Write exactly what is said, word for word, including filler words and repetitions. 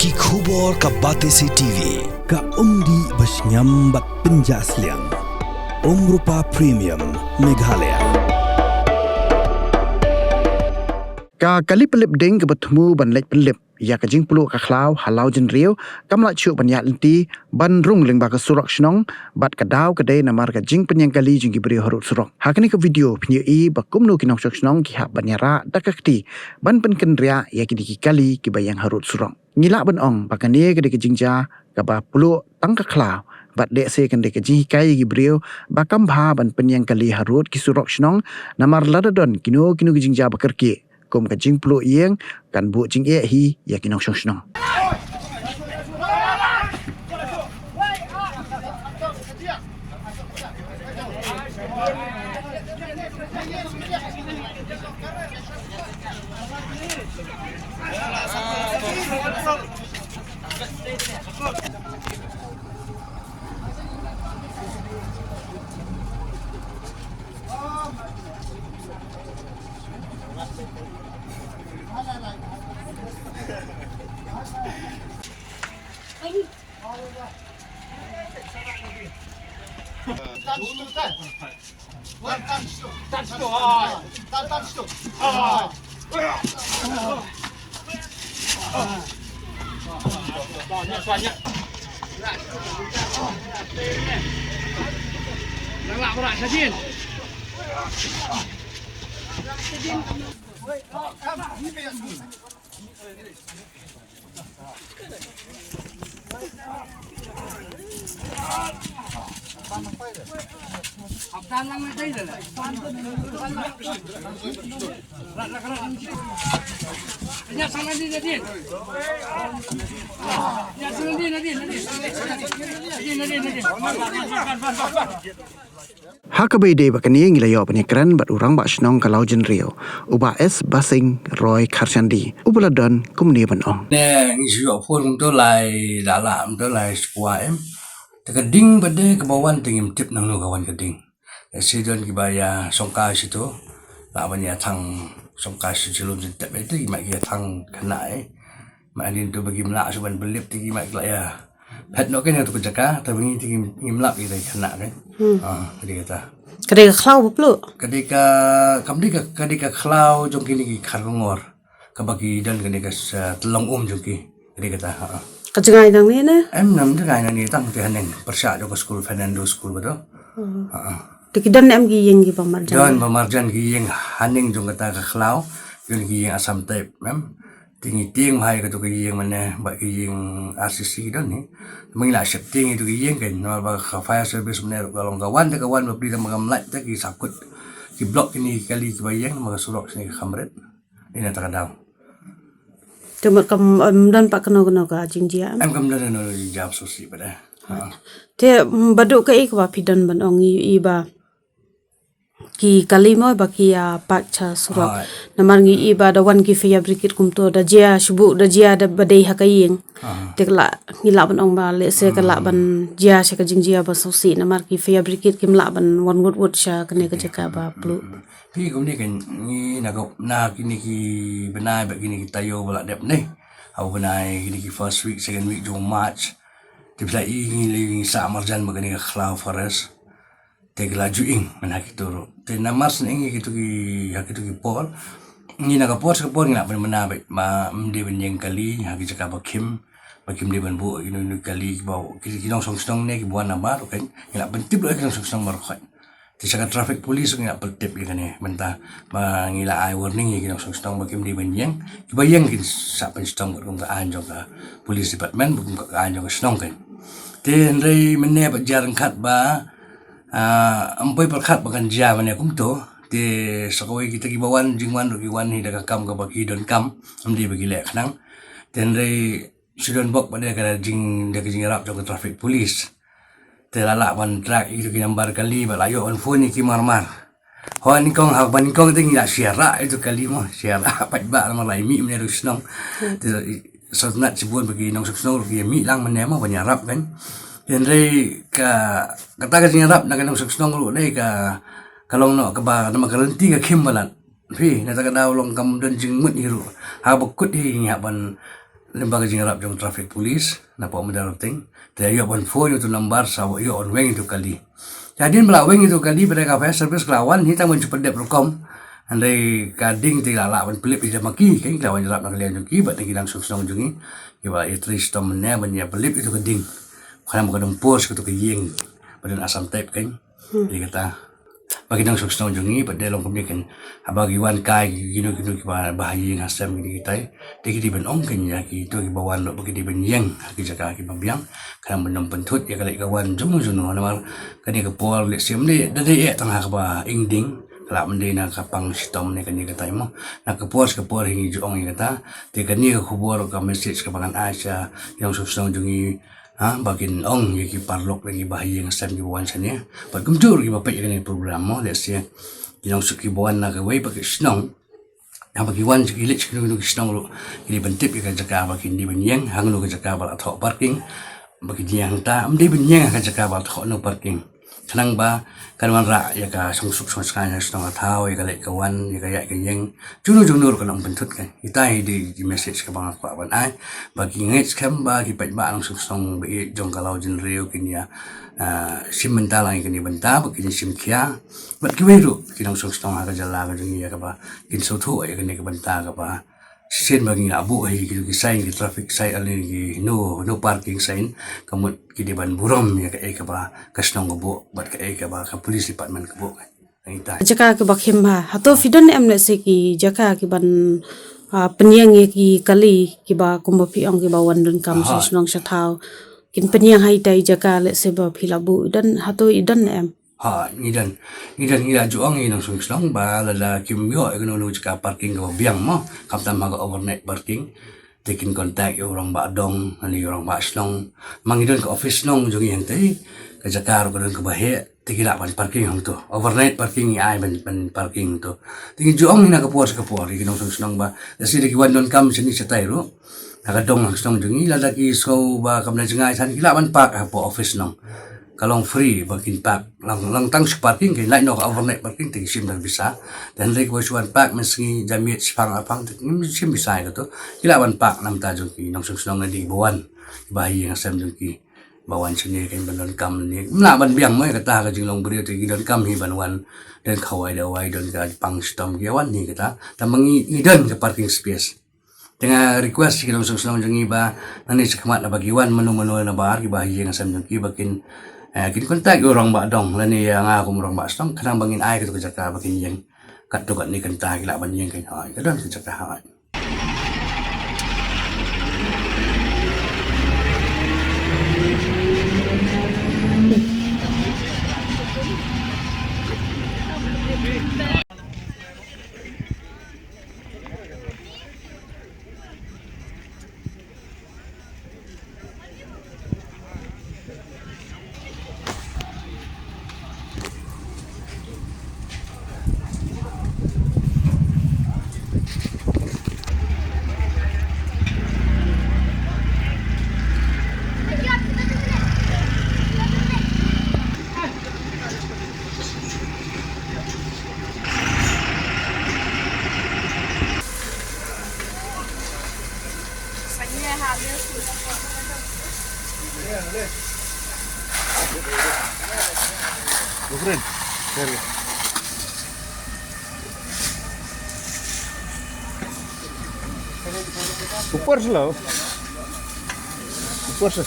Ki khubor ka Batesi T V, ka umdih ba shngiam bad pynjah sliang. Umrupa Premium, Meghalaya. Ka kali pynlip ding kaba thmu ban leit pynlip ïa ka jingpluh ka khlaw ha Lawjynriew kam lah shuh ban ïaid lynti ban rung lyngba ka surok shnong, bad ka daw ka dei namar ka jingpynïeng kali jong ki briew harud surok. Ha kane ka video phin ïohi ba kumno ki nongshong shnong ki hap ban ïarah da ka kti ban pynkynriah ïa kine ki kali kiba ïeng harud surok. Ngi lah ban ong ba kane ka dei ka jingjia kaba pluh tang ka khlaw, bad lehse kan dei ka jinghikai ïa ki briew ba kam bha ban pynïeng kali harud ki surok shnong, namar lada don kino kino ki jingjia ba kyrkieh kum ka jingpluh ïing, kan buh jingeh hi ïa ki nongshong shnong. Ha kaba ïadei bad kane ngi la ïoh ban ïakren bad u rangbah shnong ka Lawjynriew, u Bah S Basing Roy Kharshandi, uba la don kumne ban ong. Ne ngi shu ïoh phone kumto lai da lah kumto lai shuwa em. Te ka ding ba dei kaba wan te ngim tip nangno ka wan ka ding. Te shi don kiba ïa shongkai shito, lah ban ïa thang shongkai shi jilum jintep, te ki ma ki ïa thang khynnah eh. Ma adin to ba kim lah shu ban pynlip te ki ma ki la ïa phet noh kein ha tu ka jaka, te ba ngi te ngim, ngim lap ïa ka khynnah kein. Hmm. Ah, ka dei kata. Ka dei ka khlaw ba pluh? Ka dei ka, kam dei ka, ka dei ka khlaw jong kine ki khar kongor. Kaba ki don kane ka sa, tyllong um jong ki. Ka dei kata, ha, ha. Ka jngai nangne ne? Em, nam jngai nangne tang te haneng. Pyrshah jong ka skul, Fernando School ba to. Hmm. Ha, ha. Te ki don ne em ki ïing kiba marjan? Don ba marjan ki ïing haneng jong kata ka khlaw. Don ki ïing Assam type, em. Te ngi tieng bha ïa kato ka ïing mane, ba ka ïing R C C ki don hi. Te ma ngi la sheptieng ïa kato ka ïing kein, namar ba ka fire service mane ruh ka long ka wan te ka wan bapli, te ma kam lait te ki sakut. Ki block kine ki kali kiba ïeng, namar ka surok shane ka kham rit. Ïa kata ka daw. Te mut kam, em, don pat kano kano ka jingjia em? Em, kam don kano jingjia shuh shuh pat eh. Ha. Te, mm, ba dei kaei kaba phi don ban ong ïa i ba ki kali mo ba ki ïa park sha surok. Hai. Namar ngi i ba da wan ki fire brigade kumto da jia shuh, da jia da ba dei ha ka ïing. Aha. Te ka lah, ngi lah ban ong ba lehse ka lah ban jia sha ka jingjia ba sngewsih namar ki fire brigade kim lah ban wan wut wut sha kane ka jaka ba pluh. Phi kumne kein, ngi na ka, na kine ki bnai bad kine ki taïew ba la dep ne. Ha u bnai kine ki first week, second week jong March. Te phi la i ngi la i ngi sah marjan bad kane ka khlaw forest. Te ki la ju ing man ha kito ruh. Te namar sngewsih ïa kito ki, ha kito ki por. Ngi na ka por sha ka por ngi la pynbna bad ma ym dei ban ïeng kali ha ki jaka ba khim. Ba kim dei ban buh ïa kino kino kali kiba ki, ki nongshong shnong ne kiba wan nabar, okay. Ngi la pyntip ruh ïa ki nongshong shnong baroh khoit. Te sha ka traffic police ngi la pyntip ïa kane mynta ba ngi la ai warning ïa ki nongshong shnong ba kim dei ban ïeng. Kiba ïeng kin sa pynshitom kat kum ka aiñ jong ka police department, ba kum ka aiñ jong ka shnong kan. Te hynrei mynne ba jia ryngkat ba, ah, ym poi pyrkhat ba kan jia mynne kumto. Te sa kawei kita kiba wan jingwan ruh ki wan hi da ka kam kaba ki donkam, ym dei ba ki leh khnang. Te hynrei shu don bok ba dei ka jing, da ka jingïarap jong ka traffic police. Te la lah ban track ïa ki number kali ba la ïoh ban phone ïa ki marmar. Ho nyngkong ha ba nyngkong te ngi la syiar ïa tu kali mo, syiar pat ba la mar la ïa mih mynne ruh shnong. Te sngewtynnat shibun ba ki nongshong shnong ruh ki ïa mih lang mynne mo ban ïarap kan. Hynrei ka, kata ka jingïarap na ka nongshong shnong ruh dei ka, ka long noh kaba namar ka lynti ka khim palat. Phi, na kata ka daw long kam don jingmut hi ruh. Ha ba kut hi ngi hap ban Lyngba ka jingïarap jong traffic police na pdeng Umdar Rting. Te ïoh ban phone ïa uto u number sa ïoh ban weng ïa uto u kali. Te hadien ba la weng ïa uto u kali, ba dei ka fire service ka la wan hi tang ban shu pyndep rukom. Hynrei ka ding te la lah ban pynlip ïa ka ma ki, kan, ki la wan ïarap na ka liang jong ki bad na ki nongshong shnong jong ngi. Kiba ïatrei shitom mynne ban ïa pynlip ïa uto ka ding. Khnang ba kan ym por sha kato ka ïing ba don Assam type, kan. Hmm. Ïa kata. Ba ki nongshong shnong jong ngi, ba dei long kumne, kan. Haba ki wan kai kino kino kiba, ba ha ïing ha sem kine kitai, te ki dei ban ong, kan, ïa kito kiba wan ruh ba ki dei ban ïeng ha ki jaka kiba biang. Khnang ban ym pynthut ïa ka leit ka wan jong u jong u. Namar kane ka por lehse ym dei, da dei eh tang ha kaba ing ding, ka lah ban dei na ka pang shitom ne kane katai mo. Na ka por sha ka por hi ngi ju ong ïa kata. Te kane ka khubor, ka message kaba ngan ai sha ki nongshong shnong jong ngi, ha, ba kin ong ïa ki paralok ne kiba ha ïing ha sem kiba wan shane. Bad kumjuh ruh kiba peit ïa kane ka program mo, lehse ki nongshong kiba wan na kawei pat ka shnong, haba ki wan sha ki leit sha kino kino ki shnong ruh, ki dei ban tip ïa ka jaka ba kin dei ban ïeng, hangno ka jaka ba la thoh parking, ba kin ïeng hangta, ym dei ban ïeng ha ka jaka ba la thoh no parking. Khnang ba kan wanrah ïa ka shongsuk shongsngain ha shnong ha thaw, ïa ka leit ka wan, ïa ka ïaid ka ïeng. Jongno jongno ruh kan ym pynthut, kan. Ita hi dei ki message kaba nga kwah ban ai. Ba ki ngeit skhem ba ki paidbah nongshong shnong ba ïeit jong ka Law Jynriew kin ïa, ah, shim bynta lang ïa kane ka bynta, ba kin ïa shim khia. Bad kiwei ruh ki nongshong shnong ha ka jylla ka jong ngi ïa kaba kin sngewthuh ïa kane ka bynta kaba shisien ba ngi la buh hi kito ki sign, ki traffic sign, lane ki no, no parking sign, ka mut ki dei ban burom ïa kaei kaba ka shnong ka buh bad kaei kaba ka police department ka buh. Nangta. Jaka kiba khim bha. Hato phi don em lehse ki jaka kiban, ah, pynïeng ïa ki kali kiba kumba phi ong kiba wan donkam sha shnong sha thaw. Kin pynïeng ha itai jaka lehse ba phi la buh, i don, hato i don em? Ha, ngi don. Ngi don, ngi la ju ong ïa ki nongshong shnong ba lada kim ïoh ïa kano kano jaka parking kaba biang mo, khamtam ha ka overnight parking, te kin contact ïa u rangbah dong, lane ïa u rangbah shnong. Ma ngi don ka office shnong jong ngi hangtei, ka jaka ruh ka don kaba heh, te ki lah ban parking hangto. Overnight parking ngi ai ban, ban parking hangto. Te ngi ju ong hi na ka por sha ka por ïa ki nongshong shnong ba lehse da ki wan donkam shane shatai ruh, ha ka dong ha ka shnong jong ngi, lada ki sngew ba kam da jngai than, ki lah ban park hapoh office shnong. Ka long free ba kin park. Lang, lang tang shu parking, kin lait noh ka overnight parking te ki shim da ka pisa. Te hynrei kiba shu wan park mynsngi, janmiet, shiphang, arphang, te kim shim pisa ïa kato. Ki lah ban park na bynta jong ki nongshong shnong, lane kiba wan, kiba ha ïing ha sem jong ki, ba wan shane kin ban donkam ne. Ym lah ban biang mo ïa kata ha ka jinglong briew, te ki donkam hi ban wan, don khawai dawai, don ka pang shitom, ki wan hi kata. Tang ba ngi, ngi don ka parking space. Te nga request ïa ki nongshong shnong jong ngi ba nangne shakhmat haba ki wan mano mano na bar, kiba ha ïing ha sem jong ki, ba kin, eh, kin contact ïa u rangbah dong lane ïa nga kum u rangbah shnong, khnang ba ngin ai kato ka jaka ba kin ïeng. Katto katne kynta ki lah ban ïeng, kan, hooid, ka don ka jaka, hooid. ऊपर से लाओ, ऊपर से।